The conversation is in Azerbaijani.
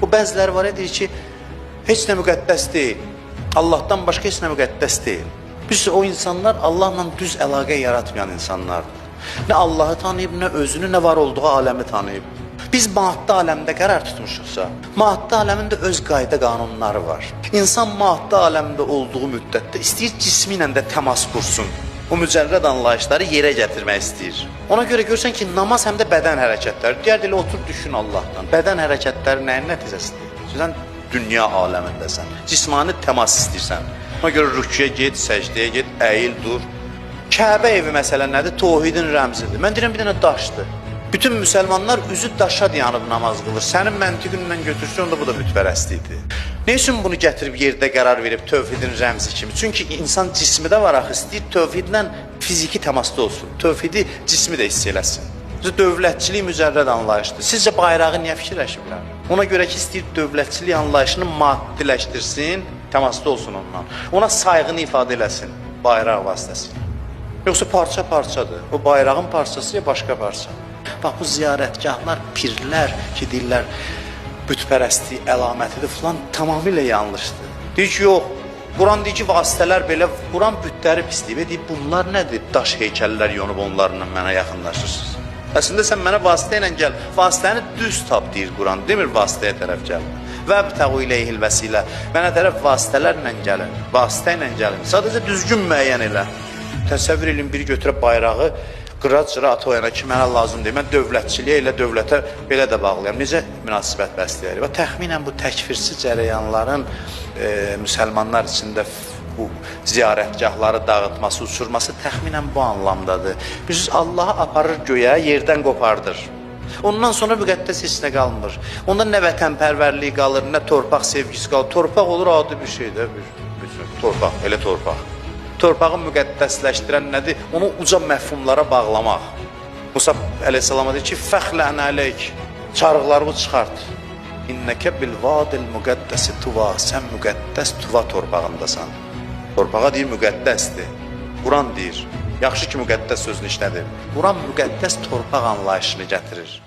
Bu bəziləri var ya, deyir ki, heç nə müqəddəs deyil. Allahdan başqa heç nə müqəddəs deyil. Biz o insanlar Allahla düz əlaqə yaratmayan insanlardır. Nə Allahı tanıyıb, nə özünü, nə var olduğu aləmi tanıyıb. Biz maddi aləmdə qərar tutmuşuqsa, maddi aləmin də öz qayda qanunları var. İnsan maddi aləmdə olduğu müddətdə istəyir cismi ilə də təmas qursun. O mücərrəd anlayışları yerə gətirmək istəyir. Ona görə görsən ki, namaz həm də bədən hərəkətləri. Digər dilə otur düşün Allahdan. Bədən hərəkətləri nəyin nəticəsidir? Sən dünya aləmindəsən. Cismani təmas istəyirsən. Ona görə rüküyə get, səcdəyə get, əyil, dur. Kəbə evi məsələn nədir? Tohidin rəmzidir. Mən deyirəm bir dənə daşdır. Bütün müsəlmanlar üzü daşa dayanıb namaz qılır. Sənin məntiqinlə götürsən onda bu da bütpərəstlikdir. Nə üçün bunu gətirib yerdə qərar verib tövhidin rəmzi kimi? Çünki insan cismi də var axı, istəyir tövhidlə fiziki təmasda olsun. Tövhidi cismi də hiss eləsin. Dövlətçilik mücərrəd anlayışdır. Sizcə bayrağı niyə fikirləşiblər? Ona görə ki, istəyir dövlətçilik anlayışını maddiləşdirsin, təmasda olsun ondan. Ona sayğını ifadə eləsin bayraq vasitəsilə. Yoxsa parça-parçadır. O bayrağın parçası ya başqa parça. Bax bu ziyarətgahlar, pirlər ki, deyirlər bütpərəstlik əlamətidir filan tamamilə yanlışdır. Deyir ki, yox, Quran deyir ki, vasitələr belə, Quran bütləri pisləyib, deyir, bunlar nədir? Daş heykəllər yonub onlarla mənə yaxınlaşırsınız. Əslində sən mənə vasitə ilə gəl, vasitəni düz tap deyir Quran, demir vasitəyə tərəf gəl. Vəbtəğu ileyhil vəsilə. Mənə tərəf vasitələrlə gəlin, vasitə ilə gəlin. Sadəcə düzgün müəyyən elə. Təsəvvür eləyin, biri götürə bayrağı qıra-cıra ata o yana ki, mənə lazım deyil. Mən dövlətçiliyə elə dövlətə belə də bağlıyam. Necə münasibət bəsləyərik? Və təxminən bu təkfirçi cərəyanların müsəlmanlar içində bu ziyarətgahları dağıtması, uçurması təxminən bu anlamdadır. Bilirsiniz, Allahı aparır göyə, yerdən qopardır. Ondan sonra müqəddəs heç nə qalmır. Onda nə vətənpərvərlik qalır, nə torpaq sevgisi qalır. Torpaq olur adi bir şey də, bir torpaq, elə torpaq. Torpağı müqəddəsləşdirən nədir? Onu uca məfhumlara bağlamaq. Musa əleyhissalama deyir ki, fəxlən əleyk, çarıqlarını çıxart. İnnəkə bil vadil müqəddəsi tuva, sən müqəddəs tuva torpağındasan. Torpağa deyir müqəddəsdir. Quran deyir. Yaxşı ki müqəddəs sözünü işlədir. Quran müqəddəs torpaq anlayışını gətirir.